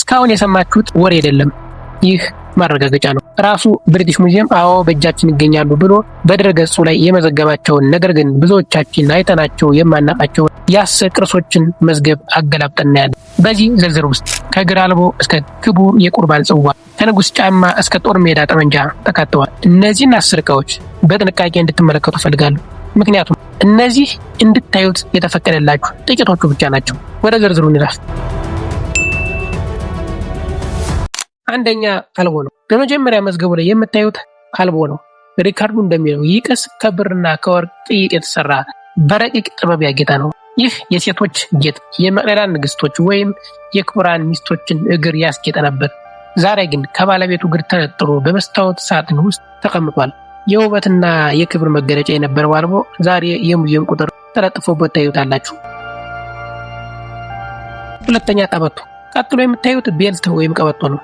እስካሁን የሰማችሁት ወሬ አይደለም። ይህ ማረጋገጫ ነው። ራሱ ብሪቲሽ ሙዚየም አዎ በእጃችን ይገኛሉ ብሎ በድረ ገጹ ላይ የመዘገባቸውን፣ ነገር ግን ብዙዎቻችን አይተናቸው የማናውቃቸውን የ10 ቅርሶችን መዝገብ አገላብጠን እናያለን። በዚህ ዝርዝር ውስጥ ከእግር አልቦ እስከ ክቡር የቁርባን ጽዋ፣ ከንጉሥ ጫማ እስከ ጦር ሜዳ ጠመንጃ ተካተዋል። እነዚህን 10 ዕቃዎች በጥንቃቄ እንድትመለከቱ እፈልጋለሁ። ምክንያቱም እነዚህ እንድታዩት የተፈቀደላችሁ ጥቂቶቹ ብቻ ናቸው። ወደ ዝርዝሩ እንለፍ። አንደኛ አልቦ ነው። በመጀመሪያ መዝገቡ ላይ የምታዩት አልቦ ነው። ሪካርዱ እንደሚለው ይህ ቅርስ ከብርና ከወርቅ ጥይቅ የተሰራ በረቂቅ ጥበብ ያጌጠ ነው። ይህ የሴቶች ጌጥ የመቅደላ ንግስቶች ወይም የክቡራን ሚስቶችን እግር ያስጌጠ ነበር። ዛሬ ግን ከባለቤቱ እግር ተነጥሎ በመስታወት ሳጥን ውስጥ ተቀምጧል። የውበትና የክብር መገለጫ የነበረው አልቦ ዛሬ የሙዚየም ቁጥር ተለጥፎበት ታዩታላችሁ። ሁለተኛ ቀበቶ። ቀጥሎ የምታዩት belt ወይም ቀበቶ ነው።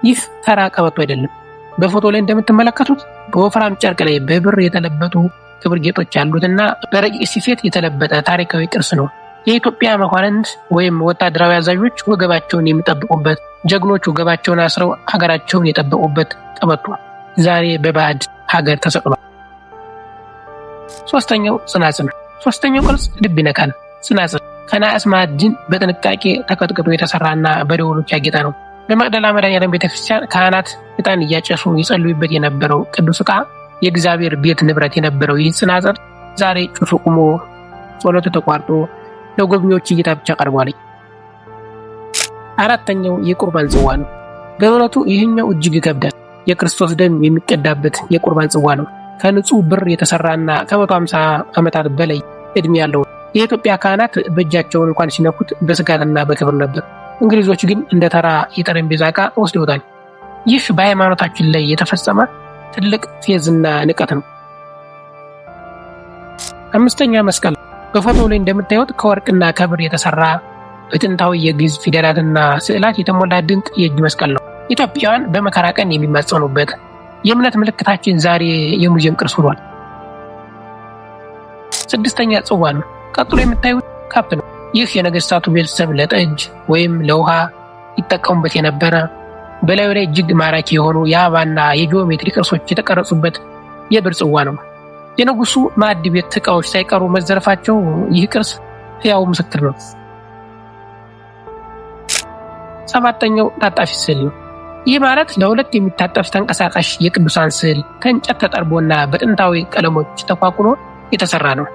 ይህ ተራ ቀበቶ አይደለም። በፎቶ ላይ እንደምትመለከቱት በወፍራም ጨርቅ ላይ በብር የተለበጡ ክብር ጌጦች ያሉትና በረቂቅ ስፌት የተለበጠ ታሪካዊ ቅርስ ነው። የኢትዮጵያ መኳንንት ወይም ወታደራዊ አዛዦች ወገባቸውን የሚጠብቁበት፣ ጀግኖች ወገባቸውን አስረው ሀገራቸውን የጠበቁበት ቀበቶ ዛሬ በባዕድ ሀገር ተሰቅሏል። ሶስተኛው ጽናጽል። ሶስተኛው ቅርጽ ልብ ይነካል። ጽናጽል ከነሐስ ማዕድን በጥንቃቄ ተቀጥቅጦ የተሰራና በደወሎች ያጌጠ ነው። በመቅደላ መድኃኔዓለም ቤተክርስቲያን ካህናት ዕጣን እያጨሱ ይጸልዩበት የነበረው ቅዱስ ዕቃ፣ የእግዚአብሔር ቤት ንብረት የነበረው ይህ ጽናጽል ዛሬ ጭሱ ቆሞ፣ ጸሎቱ ተቋርጦ ለጎብኚዎች እይታ ብቻ ቀርቧል። አራተኛው የቁርባን ጽዋ ነው። በእውነቱ ይህኛው እጅግ ይከብዳል። የክርስቶስ ደም የሚቀዳበት የቁርባን ጽዋ ነው። ከንጹህ ብር የተሰራና ከ150 ዓመታት በላይ ዕድሜ ያለው። የኢትዮጵያ ካህናት በእጃቸውን እንኳን ሲነኩት በስጋትና በክብር ነበር። እንግሊዞች ግን እንደ ተራ የጠረጴዛ ዕቃ ወስደውታል። ይህ በሃይማኖታችን ላይ የተፈጸመ ትልቅ ፌዝና ንቀት ነው። አምስተኛ መስቀል። በፎቶው ላይ እንደምታዩት ከወርቅና ከብር የተሰራ፣ በጥንታዊ የግዕዝ ፊደላትና ስዕላት የተሞላ ድንቅ የእጅ መስቀል ነው። ኢትዮጵያውያን በመከራ ቀን የሚማጸኑበት የእምነት ምልክታችን ዛሬ የሙዚየም ቅርስ ሆኗል። ስድስተኛ ጽዋ ነው። ቀጥሎ የምታዩት cup ነው። ይህ የነገስታቱ ቤተሰብ ለጠጅ ወይም ለውሃ ይጠቀሙበት የነበረ፣ በላዩ ላይ እጅግ ማራኪ የሆኑ የአበባና የጂኦሜትሪ ቅርሶች የተቀረጹበት የብር ጽዋ ነው። የንጉሱ ማዕድ ቤት ዕቃዎች ሳይቀሩ መዘረፋቸው ይህ ቅርስ ሕያው ምስክር ነው። ሰባተኛው ታጣፊ ስዕል ነው። ይህ ማለት ለሁለት የሚታጠፍ ተንቀሳቃሽ የቅዱሳን ስዕል ከእንጨት ተጠርቦና በጥንታዊ ቀለሞች ተኳኩሎ የተሰራ ነው።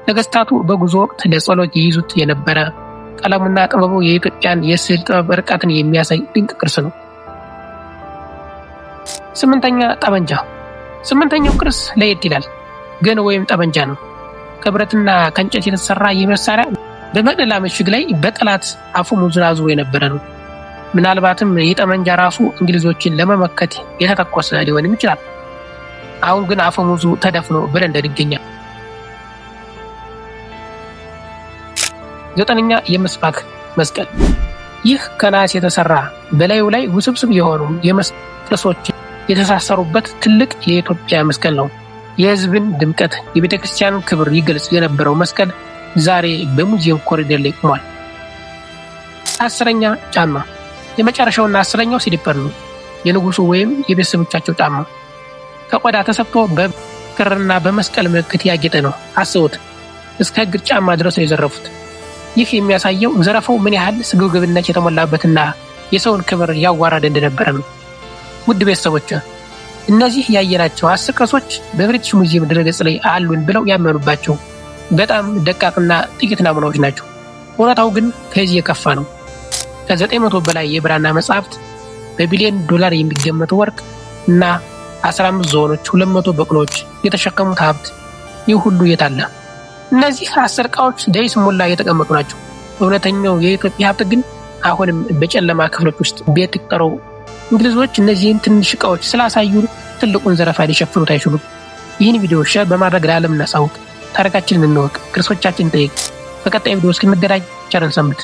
ነገስታቱ በጉዞ ወቅት ለጸሎት ይይዙት የነበረ፣ ቀለሙና ጥበቡ የኢትዮጵያን የስዕል ጥበብ ርቀትን የሚያሳይ ድንቅ ቅርስ ነው። ስምንተኛ ጠመንጃ። ስምንተኛው ቅርስ ለየት ይላል። Gun ወይም ጠመንጃ ነው። ከብረትና ከእንጨት የተሰራ ይህ መሳሪያ በመቅደላ ምሽግ ላይ በጠላት አፈሙዙን አዙሮ የነበረ ነው። ምናልባትም ይህ ጠመንጃ ራሱ እንግሊዞችን ለመመከት የተተኮሰ ሊሆንም ይችላል። አሁን ግን አፈሙዙ ተደፍኖ በለንደን ይገኛል። ዘጠነኛ የምስባክ መስቀል። ይህ ከነሐስ የተሰራ፣ በላዩ ላይ ውስብስብ የሆኑ የመስቀል ቅርሶች የተሳሰሩበት ትልቅ የኢትዮጵያ መስቀል ነው። የሕዝብን ድምቀት፣ የቤተ ክርስቲያንን ክብር ይገልጽ የነበረው መስቀል ዛሬ በሙዚየም ኮሪደር ላይ ቆሟል። 10ኛ ጫማ። የመጨረሻውና 10ኛው slipper ነው። የንጉሱ ወይም የቤተሰቦቻቸው ጫማ ከቆዳ ተሰፍቶ በክርና በመስቀል ምልክት ያጌጠ ነው። አስቡት፣ እስከ እግር ጫማ ድረስ ነው የዘረፉት። ይህ የሚያሳየው ዘረፋው ምን ያህል ስግብግብነት የተሞላበትና የሰውን ክብር ያዋረደ እንደነበረ ነው። ውድ ቤተሰቦች፣ እነዚህ ያየናቸው 10 ቅርሶች በብሪቲሽ ሙዚየም ድረገጽ ላይ አሉን ብለው ያመኑባቸው በጣም ደቃቅና ጥቂት ናሙናዎች ናቸው። እውነታው ግን ከዚህ የከፋ ነው። ከ900 በላይ የብራና መጽሐፍት፣ በቢሊዮን ዶላር የሚገመቱ ወርቅ እና 15 ዝሆኖች፣ 200 በቅሎች የተሸከሙት ሀብት፣ ይህ ሁሉ የት አለ? እነዚህ 10 ዕቃዎች ለይስሙላ የተቀመጡ ናቸው። እውነተኛው የኢትዮጵያ ሀብት ግን አሁንም በጨለማ ክፍሎች ውስጥ ቤት ይቁጠረው። እንግሊዞች እነዚህን ትንሽ ዕቃዎች ስላሳዩን ትልቁን ዘረፋ ሊሸፍኑት አይችሉም። ይህን ቪዲዮ share በማድረግ ለዓለም እናሳውቅ። ታሪካችንን እንወቅ፣ ቅርሶቻችንን እንጠይቅ። በቀጣይ ቪዲዮ እስክንገናኝ ቸር እንሰንብት።